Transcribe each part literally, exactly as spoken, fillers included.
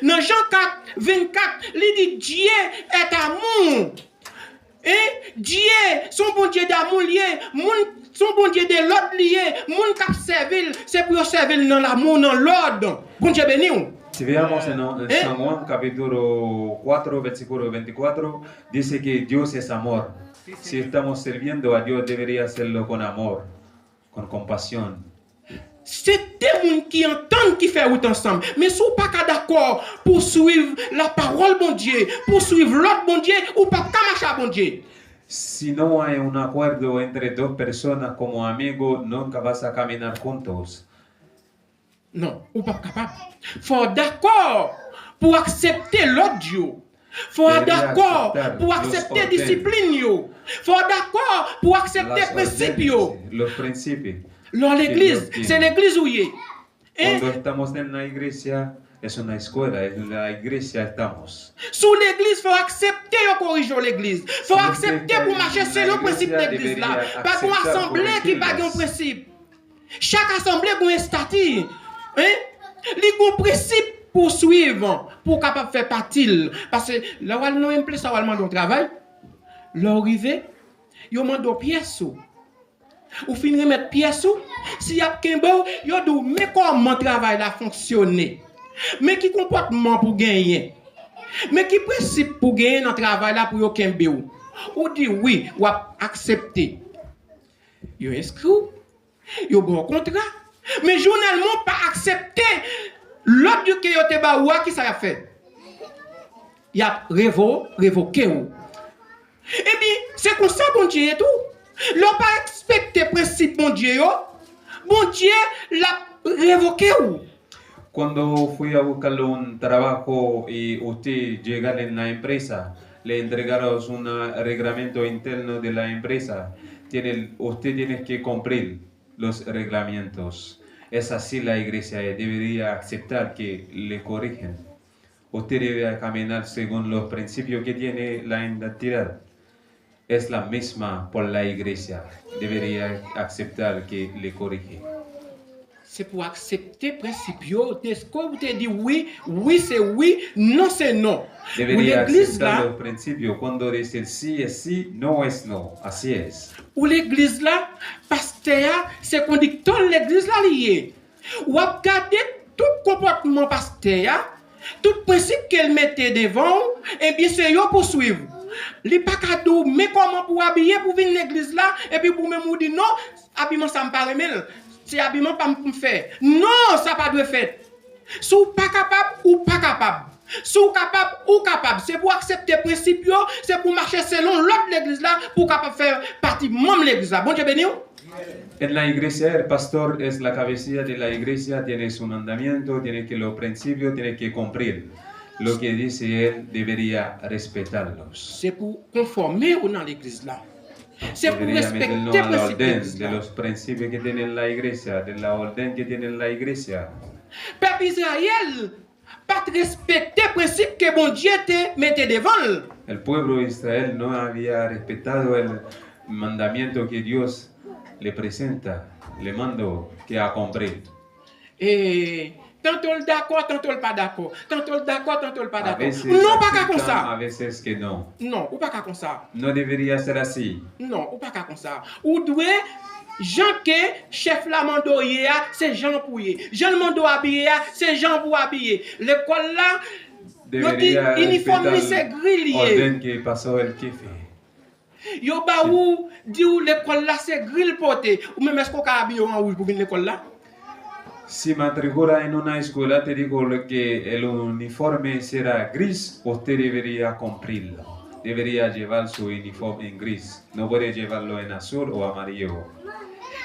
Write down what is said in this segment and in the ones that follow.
Nan Jan kat, vennkat, li di, Dieu est amour. Hein? Dieu, se yon Bondye damou li ye. Moun, se yon Bondye de lòd li ye. Moun k ap sèvi l, se pou yo sèvi l nan lamou, nan lòd. Bondye beni w. Si veamos en, en San Juan capítulo cuatro, versículo veinticuatro, dice que Dios es amor. Si estamos sirviendo a Dios, debería hacerlo con amor, con compasión. Se de moun ki antann ki fè wout ansanm. Men si w pa ka dakò pou w swiv lapawòl Bondye, pou w swiv lòd Bondye, ou p ap ka mache a Bondye. Si no hay un acuerdo entre dos personas como amigos, nunca vas a caminar juntos. Non, ou p ap kapab. Fò w dakò pou w aksepte lòd yo. Fò w dakò pou w aksepte disiplin yo. Fò w dakò pou w aksepte prensip yo. Lè w legliz, se legliz ou ye. Cuando estamos en la iglesia, es una escuela, en la iglesia estamos. Si w legliz, fò w aksepte yo korije w legliz. Fò w aksepte pou w mache selon prensip legliz la. Pa gen yon asanble ki pa gen yon prensip. Chak asanble gen yon estati. Hein? Li gen yon prensip pou w swiv, pou w kapab fè pati l. Paske lè w al nan yon plas, w al mande yon travay, lè w rive, yo mande w pyès ou. Ou fin remèt pyès ou, si y ap kenbe w, yo di w, men kòman travay la fonksyone. Men ki konpòtman pou genyen. Men ki prensip pou genyen nan travay la pou yo kenbe w. Ou di wi, w ap aksepte. Yo enskri w, yo ba w kontra. Men jounèlman w pa aksepte lòd yo ke yo te ba ou a, kisa y ap fè? Y ap revo-, revoke w. Ebyen, se konsa Bondye ye tou. Lè w pa respekte prensip Bondye yo, Bondye l ap revoke w. Cuando fui a buscarle un trabajo y usted llegar en la empresa, le entregaron un reglamento interno de la empresa, tiene, usted tiene que cumplir los reglamentos. Es así la iglesia, eh, debería aceptar que le corrigen. Usted debe caminar según los principios que tiene la identidad. Es la misma por la iglesia. Debería aceptar que le corrige. Se pou aksepte prensip yo, deske ou te di wi, wi se wi, non se non. Ou legliz la. Debería aceptar los principios. Cuando dice sí es sí, no es no. Así es. Ou legliz la, pastè a, se kondiktè legliz la li ye. W ap gade tout konpòtman pastè a, tout prensip ke l mete devan w, ebyen se yo pou w swiv. Li pa ka di w men kòman pou w abiye pou w vin legliz la, epi pou w menm ou di non, abiman sa m pa renmen l, se abiman pa m pou m fè. Non, sa pa dwe fèt. Si w pa kapab, ou pa kapab. Si w kapab, ou kapab. Se pou w aksepte prensip yo, se pou w mache selon lòd legliz la, pou w kapab fè pati manm legliz la. Bondye beni w. En la iglesia, el pastor es la cabecilla de la iglesia, tiene su mandamiento, tiene que los principios, tiene que cumplir. Lo que dice él, debería respetarlos. Se pou konfòme w nan legliz la. Se pou respekte prensip legliz la. Debería meternos a la orden de los principios que tiene la iglesia, de la orden que tiene la iglesia. Pèp Izrayèl pa t respekte prensip ke Bondye te mete devan l. El pueblo de Israel no había respetado el mandamiento que Dios le presenta, le mando que a cumplir. E tanto l dakò, tanto l pa dakò. Tanto l dakò, tanto l pa dakò. Non, ou pa ka konsa. A veces acepta, a veces que no. Non, ou pa ka konsa. No debería ser así. Non, ou pa ka konsa. Ou dwe, jan ke chèf la mande w ye a, se jan pou w ye. Jan l mande w abiye a, se jan pou w abiye. Lekòl la, yo di inifòm li se gri li ye. Debería respetar orden que pasó el jefe. Yo ba ou, di w lekòl la se gri l pote. Ou menm, èske w ka abiye w an wouj pou vin lekòl la? Si matricula en una escuela te digo que el uniforme será gris, usted debería cumplirlo. Debería llevar su uniforme en gris. No puede llevarlo en azul o amarillo.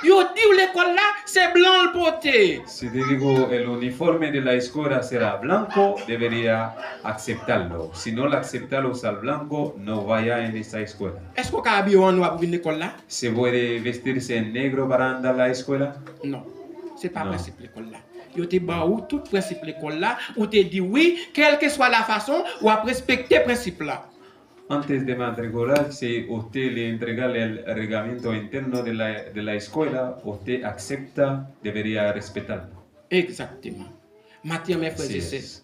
Yo di w lekòl la, se blan l pote. Si te digo el uniforme de la escuela será blanco, debería aceptarlo. Si no lo acepta usar blanco, no vaya en esa escuela. Èske w ka abiye w an nwa pou vin lekòl la? ¿Se puede vestirse en negro para andar la escuela? Non. Se pa prensip lekòl la. Yo te ba ou tout prensip lekòl la, ou te di wi, kèlkeswa la fason, w ap respekte prensip la. Antes de matricularse, usted le entrega el reglamento interno de la, de la escuela, usted acepta, debería respetarlo. Egzakteman. Maten an, mes frères et sœurs,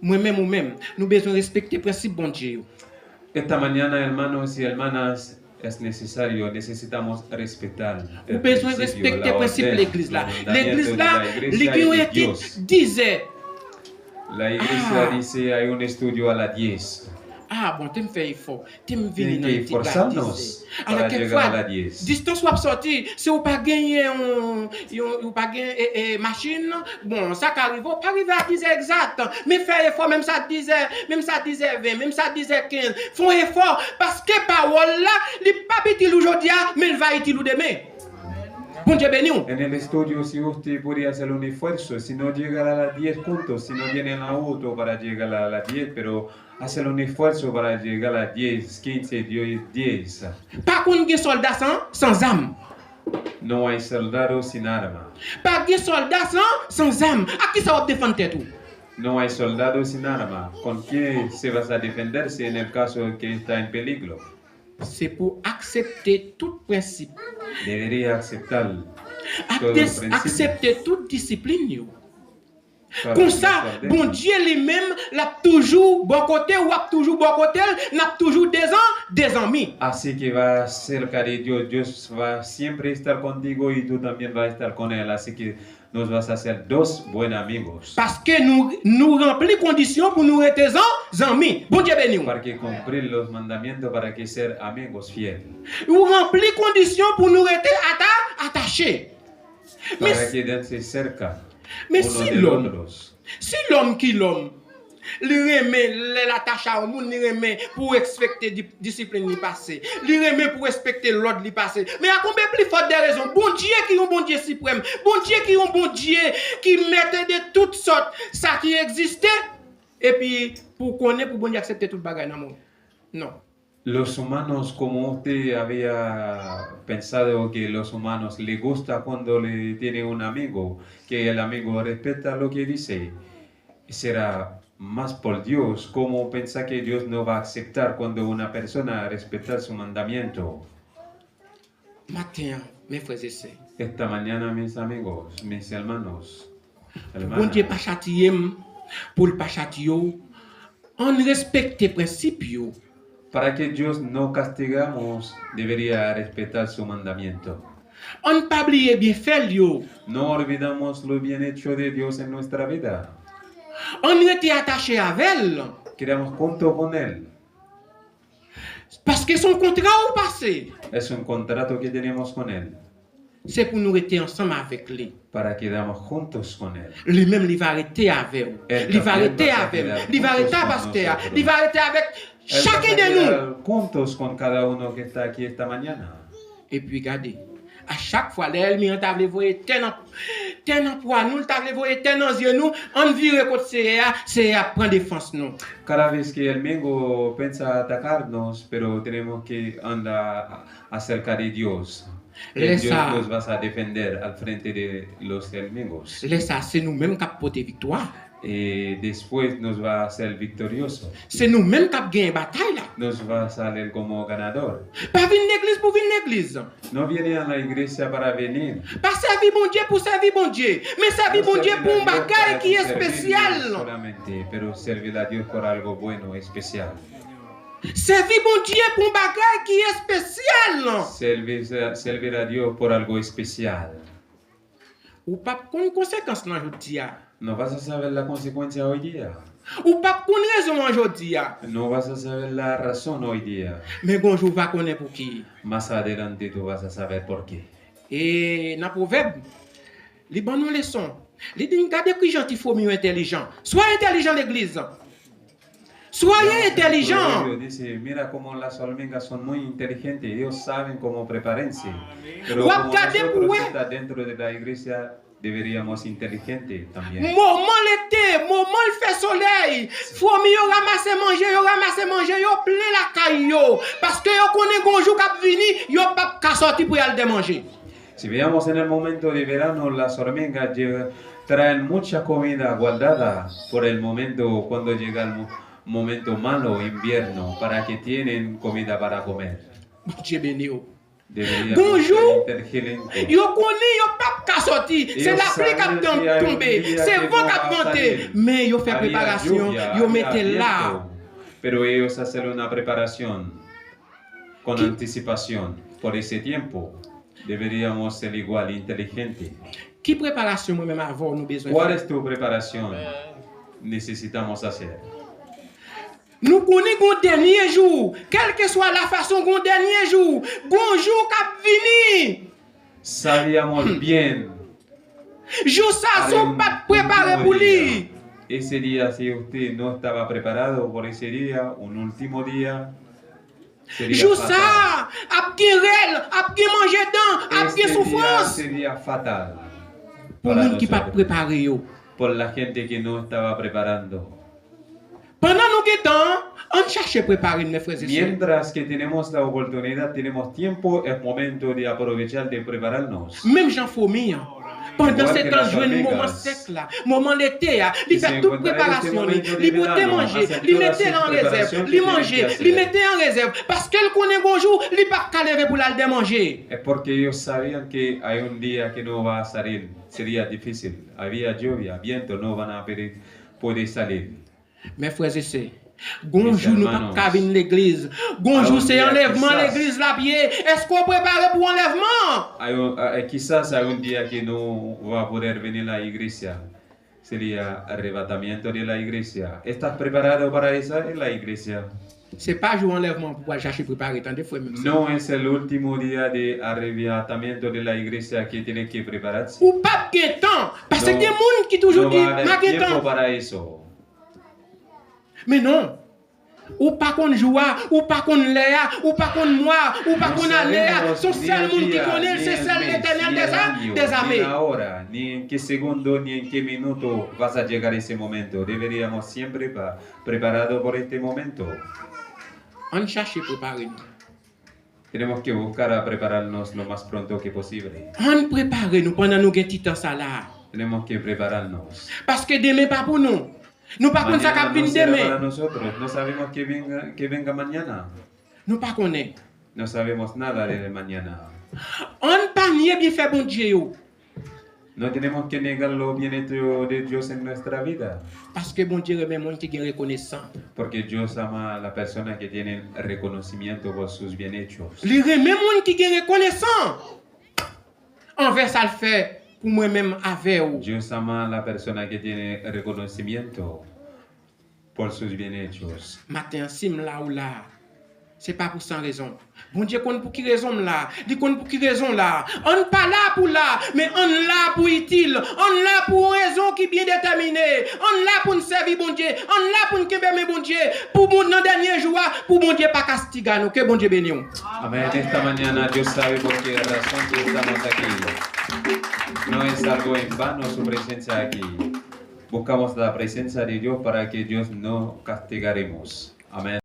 Mwen menm, ou menm, nou bezwen respekte prensip Bondye yo. Esta mañana, hermanos y hermanas, es necesario, necesitamos respetar Ou bezwen respekte prensip legliz la. Legliz la, li gen yon etid dizè. La iglesia dice hay un estudio a las diez. Ah bon, te m fè efò. Te m vini nan etid la dizè. Alò kèk fwa, distans w ap sòti, si w pa genyen yon, yon, ou pa gen e, e, machin, bon, sa ka rive, w pa rive a dizè egzat. Men fè efò, menm sa dizè, menm sa dizè ven, menm sa dizè kenz. Fè yon efò, paske pawòl la, li p ap itil ou jodi a, men l va itil ou demen. Bondye beni w. En el estudio, si usted puede hacer un esfuerzo, si no llega a las diez puntos, si no tiene el auto para llegar a las diez, pero hacer un esfuerzo para llegar a las diez, quince, diez. Pa konn gen sòlda san, san zam. No hay soldado sin arma. Pa gen sòlda san, san zam. Ak ki sa w ap defann tèt ou? No hay soldado sin arma. ¿Con qué se vas a defender si en el caso que está en peligro? Se pou aksepte tout prensip. Debería aceptar Ak aksepte tout disiplin yo. Konsa, Bondye li menm, l ap toujou bò kote w, w ap toujou bò kote l, n ap toujou dezan, dezanmi. Así que va cerca de Dios, Dios va siempre estar contigo y tú también vas a estar con él. Así que nos vas a ser dos buen amigos. Paske nou, nou ranpli kondisyon pou nou rete zan, zanmi. Bondye beni w. Para que cumplir los mandamientos, para que ser amigos fiel. Ou ranpli kondisyon pou nou rete ata, atache. Para quedarse cerca. Men si lòm, si lòm ki lòm, li renmen lè l atache a yon moun, li renmen pou w respekte disiplin li pase. Li renmen pou w respekte lòd li pase. Men a konbyen pli fòt dè rezon, Bondye ki yon Bondye siprèm, Bondye ki yon Bondye ki mèt de tout sòt sa ki egziste, epi pou w konnen pou Bondye aksepte tout bagay nan mond. Non. Los humanos, como usted había pensado que los humanos le gusta cuando le tiene un amigo, que el amigo respeta lo que dice, será más por Dios, como pensa que Dios no va a aceptar cuando una persona respeta su mandamiento. Maten an, mes frères et sœurs. Esta mañana, mis amigos, mis hermanos. Pou Bondye pa chatiye m, pou l pa chatiye w, ann respekte prensip yo. Para que Dios no castigamos, debería respetar su mandamiento. Ann pa bliye byenfè l yo. No olvidamos lo bien hecho de Dios en nuestra vida. Ann rete atache avè l. Quedamos juntos con él. Paske se yon kontra ou pase. Es un contrato que tenemos con él. Se pou nou rete ansanm avèk li. Para quedarnos juntos con él. Li menm li va rete avè w. Li va rete avè m. Li va rete a pastè a. Li va rete avèk chacun de nous. Juntos con cada uno que está aquí esta mañana. Epi gade, a chak fwa lè ènmi an ta vle voye tè nan, tè nan pwa nou, l ta vle voye tè nan zye nou, ann vire kot Seyè a, Seyè a pran defans nou. Cada vez que el enemigo piensa atacarnos, pero tenemos que andar acerca de Dios. Él Dios nos va a defender al frente de los enemigos. Lè sa, se nou menm k ap pote viktwa. Y después nos va a ser victorioso. Se nou menm k ap genyen batay la. Nos va a salir como ganador. Pa vin legliz pou vin legliz. No viene a la iglesia para venir. Pa sèvi Bondye pou sèvi Bondye. Men sèvi Bondye pou yon bagay ki espesyal. Pero servir a Dios por algo bueno, especial. Sèvi Bondye pou yon bagay ki espesyal. Servir, servir a Dios por algo especial. Ou p ap konn konsekans lan jodi a. No vas a saber la consecuencia hoy día. Ou p ap konn rezon an jodi a. No vas a saber la razón hoy día. Men gon jou w va konnen pouki. Más adelante tú vas a saber por qué. E nan Pwovèb, li ban nou leson. Li di n gade kijan ti fwomi yo entèlijan. Swa entèlijan legliz. Soyez intelligent. Dice, mira cómo las hormigas son muy inteligentes, ellos saben cómo prepararse. Pero w ap gade pou wè. Dentro de la iglesia deberíamos inteligente también. Moman lete, moman l fè solèy, fwomi yo ranmase manje, yo ranmase manje, yo plen lakay yo. Paske yo konnen gon jou k ap vini, yo p ap ka sòti pou y al dè manje. Si veamos en el momento de verano, las hormigas traen mucha comida guardada por el momento cuando llega el momento malo, invierno, para que tienen comida para comer. Bondye beni w. Gon jou, yo konnen yo p ap ka sòti, se lapli k ap tonbe, se van k ap vante, men yo fè preparasyon, yo mete la. Pero ellos hacen una preparación con anticipación por ese tiempo. Deberíamos ser igual inteligente. Ki preparasyon mwen menm avè w nou bezwen fè? ¿Cuál es tu preparación? Necesitamos hacer. Nou konnen gon dènye jou, kèlkeswa lafason gon dènye jou, gon jou k ap vini. Sabíamos bien. Jou sa si w pa t prepare pou li. Ese día, si usted no estaba preparado por ese día, un último día, Jou sa ap gen rèl, ap gen manje dan, ap gen soufrans. Sería fatal. Pou moun ki pa t prepare yo. Por la gente que no estaba preparando. Pandan nou gen tan, ann chache prepare n, mes frères et sœurs. Mientras que tenemos la oportunidad, tenemos tiempo, es momento de aprovechar de prepararnos. Menm jan fomi an, pandan se tan l jwenn moman sèk la, moman lete a, li fè tout preparasyon li, li pote manje, li mete l an rezèv, li manje, li mete an rezèv, paske l konnen gon jou li p ap ka leve pou l al dè manje. Es porque ellos sabían que hay un día que no va a salir, sería difícil. Había lluvia, viento, no van a poder salir. Mes frères et sœurs, gon jou nou p ap ka vin legliz. Gon jou se anlèvman legliz l ap ye. Èske w prepare pou anlèvman? Hay un, ah, eh, quizás hay un día que no va a poder venir la iglesia. Sería arrebatamiento de la iglesia. ¿Estás preparado para esa en la iglesia? Se pa jou anlèvman pou w al chache prepare, tande, frè m. No es el último día de arrebatamiento de la iglesia que tienes que prepararse. Ou p ap gen tan, paske gen moun ki toujou di, "M a gen tan." Men non. Ou pa konn jou a, ou pa konn lè a, ou pa konn mwa a, ou pa konn ane a. Se yon sèl moun ki konnen l, se sèl Letènèl dèzame. Ni ahora, ni en qué segundo, ni en qué minuto vas a llegar ese momento. Deberíamos siempre estar preparado por este momento. Ann chache prepare nou. Tenemos que buscar a prepararnos lo más pronto que posible. Ann prepare nou pandan nou gen ti tan sa la. Tenemos que prepararnos. Paske demen pa pou nou. Nou pa konn sa k ap vin demen. No sabemos qué venga, qué venga mañana. Nou pa konnen. No sabemos nada de mañana. Ann pa nye byenfè Bondye yo. No tenemos que negar lo bien hecho de Dios en nuestra vida. Paske Bondye renmen moun ki gen rekonesan. Porque Dios ama a la persona que tiene reconocimiento por sus bien hechos. Li renmen moun ki gen rekonesan anvè sa l fè pou mwen menm avè w. Dios ama a la persona que tiene reconocimiento por sus bien hechos. Maten an, si m la ou la, se pa pou san rezon. Bondye konn pou ki rezon m la. Li konn pou ki rezon w la. Ann pa la pou la, men ann la pou itil. Ann la pou yon rezon ki byen detèmine. Ann la pou n sèvi Bondye. Ann la pou n kenbe men Bondye. Pou moun nan dènye jou a, pou Bondye pa kastiga nou. Ke Bondye beni w. Amén. Esta mañana Dios sabe por qué razón que estamos aquí. No es algo en vano su presencia aquí. Buscamos la presencia de Dios para que Dios no castigaremos. Amén.